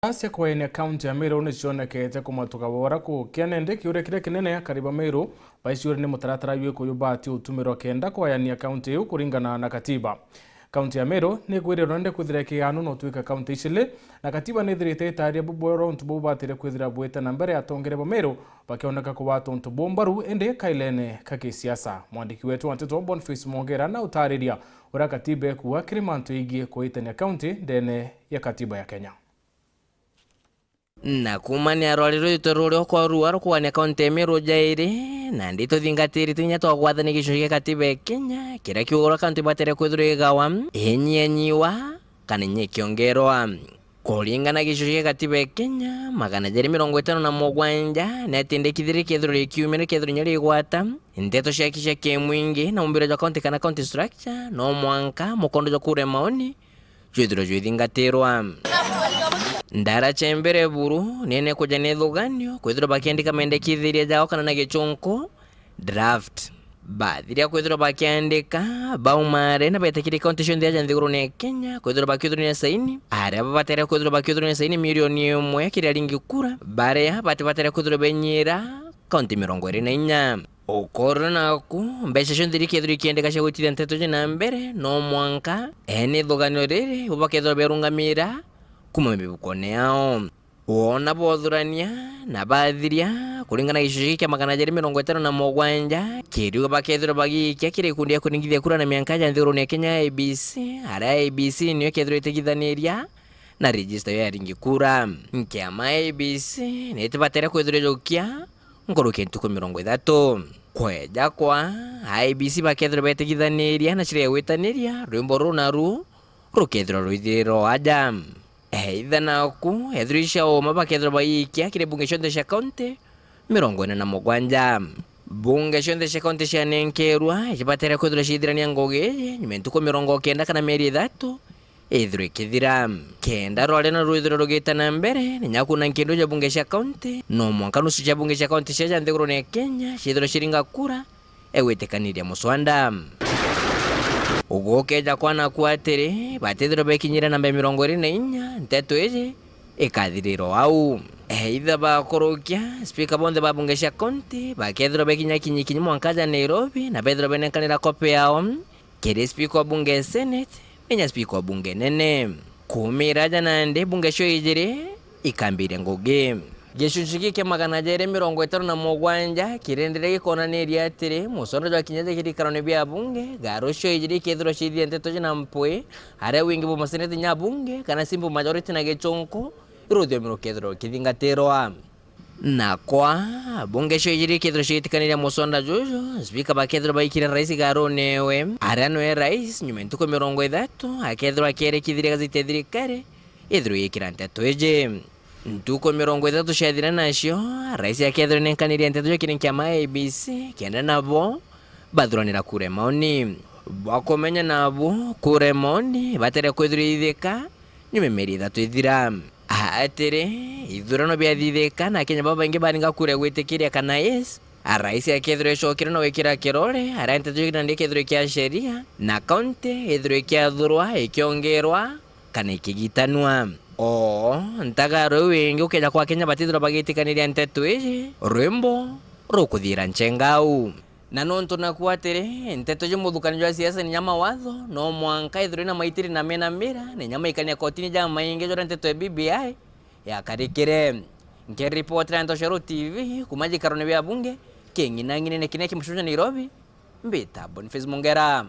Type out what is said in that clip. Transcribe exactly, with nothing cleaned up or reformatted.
Cia kwayania kaunti ya Meru ni cionekete kumatuka bora kukia, nende kiuria kiria kinene akari ba Meru baiciuria ni mutaratara jwiku jubati utumirwa kenda kwayania kaunti iu kuringana na katiba. Kaunti ya Meru ni igwirirwe nende kwithira ikiganu na utwika kaunti icili, na katiba ni ithirite itaria bubwera untu bubatire kwithira bwite na mbere, atongere ba Meru bakioneka kubata untu buu mbaru, indi kailene ka kisiasa. Mwandiki wetu wa nteto Boniface Mwongera na utariria uria katiba ikuuga kiri mantu igii kuitania kaunti ndene ya katiba ya Kenya. Na kuumania rwari rwitwe ruria ukwarua rukugania kaunti ya Meru jairi, nandi tuthingatirite inya twagwathania gicucu gia katiba ya Kenya, kiria kiugaga kaunti ibatere kwithirwa igawa, inyianyiwa, kana inya ikiongerwa. Kuringana na gicucu gia katiba ya Kenya, magana jairi mirongo itano na mugwanja, ni atindikithirie kethirwa rikiumira kethirwa inya rigwata, nteto ciaki cia kimwingi na umbire jwa kaunti kana county structure, no mwanka mukondo jwa kura ya maoni, jwithirwe jwithingatirwa. Ndara cia mbere buru, nene kuja na ithuganio, kwithirwa bakiandika mendekithiria jao kana na gichunku, draft. Bathiria kwithirwa bakiandika, baumare na betikiria kaunti cionthe aja nthigurune ya Kenya, kwithirwa bakiuthurania saini, aria babatere kwithirwa bakiuthurania saini milioni imwe kiri aringi kura, baria batibatere kwithirwa benyira kaunti mirongo iri na inya. Ukorwe naku, mbeca cionthe iria ikethirwa ikiendeka cia gwitithia nteto iji na mbere, no mwanka ene ithuganio riri bo bakethirwa berungamira kuuma mibukone yao. Wona bothurania na bathiria, kuringana na gicucu giki kia magana jairi mirongo itano na mugwanja, kiriuga bakethirwa bagiikia kiri ikundi ya kuringithia kura na mianka ya nthigurune ya Kenya, I E B C, aria I E B C niyo ikethirwa itigithaniria na register ya aringi kura. Nkiama ya I E B C nitibatere kwithirwa ijukia nkuruki ya ntuku mirongo ithatu. Kweja kwa, I E B C bakethirwa betigithaniria na ciria ya gwitaniria, rwimbo ruu naru rukethirwa rwithirire o aja. Either naku, ethirwa icia uma bakethirwa bagiikia kiri mbunge cionthe cia kaunti mirongo ina na mugwanja. Mbunge cionthe cia kaunti cianenkerwa, icibatere kwithirwa ciithirania ngugi iji nyuma ya ntuku mirongo kenda kana mieri ithatu, ithirwe ikithira. Kenda rwaria na rwithirwe rugita na mbere, ni nyaku na nkindu ja bunge cia kaunti, no mwanka nusu cia bunge cia kaunti cia ja nthigurune ya Kenya ciithirwe ciringa kura igwitikaniria muswanda. Ugukeja kwa naku atiri, batithirwe bekinyire namba ya mirongo iri na inya, nteto iji ikathirira o au. Either bakurukia spika bonthe ba bunge cia kaunti, bakethirwa bekinya kinyikinyi mwanka ja Nairobi, na bethirwa benenkanira kopi yao, kiri spika wa bunge ya Senate, inya spika wa bunge nene. Kuumira aja nandi, bunge cio ijiri ikambiria ngugi. Gicunci giki kia magana jairi mirongo itano na mugwanja kirenderea gikonaniria atiri, muswanda jwa kinya ja kirikarone bia bunge, garu cio ijiri ikethirwa ciithithia nteto jina mpwi, aria wingi bwa maseneti nya bunge, kana simple majority na gichunku, ruthiumi rukethirwa rukithingatirwa. Na kwa bunge cio ijiri ikethirwa ciitikaniria muswanda juju, spika bakethirwa baikire rais garune ewe, aria nwe rais, nyuma ya ntuku mirongo ithatu, akethirwa akierikithiria gazeti ya thirikari ithirwe yikira nteto iji. Ntuku mirongo ithatu ciathira nacio, rais akethirwa nenkanirie nteto iji kiri nkiama ya I E B C, kenda nabo bathuranira kura ya maoni. Bwakumenya nabu, kura ya maoni batere kwithirwa ithika, nyuma ya mieri ithatu ithira. Atiri, ithurano biathithika na Akenya babaingi baringa kura ya gwitikiria kana yes, a rais akethirwa icokire na gwikira kirore, aria nteto iji nandi ikethirwa ikia sheria, na kaunti ithirwa ikiathurwa, ikiongerwa, kana ikigitanua. Oo, ntagaro iu ingi ukeja kwa Akenya batithirwa bagitikaniria nteto iji, rwimbo rukuthira nchengau. Na nontu naku atiri, nteto ji muthukani jwa siasa ni nya mawatho, no mwanka ithirwe na maitiri na mena mira, ni nya maikania kotini ja maingi jura nteto ya B B I yakarikire. Nkiripotera Ntoshero T V, kuma jikarone bia bunge, king'inang'inene kiria kimucuca Nairobi, mbita Boniface Mongera.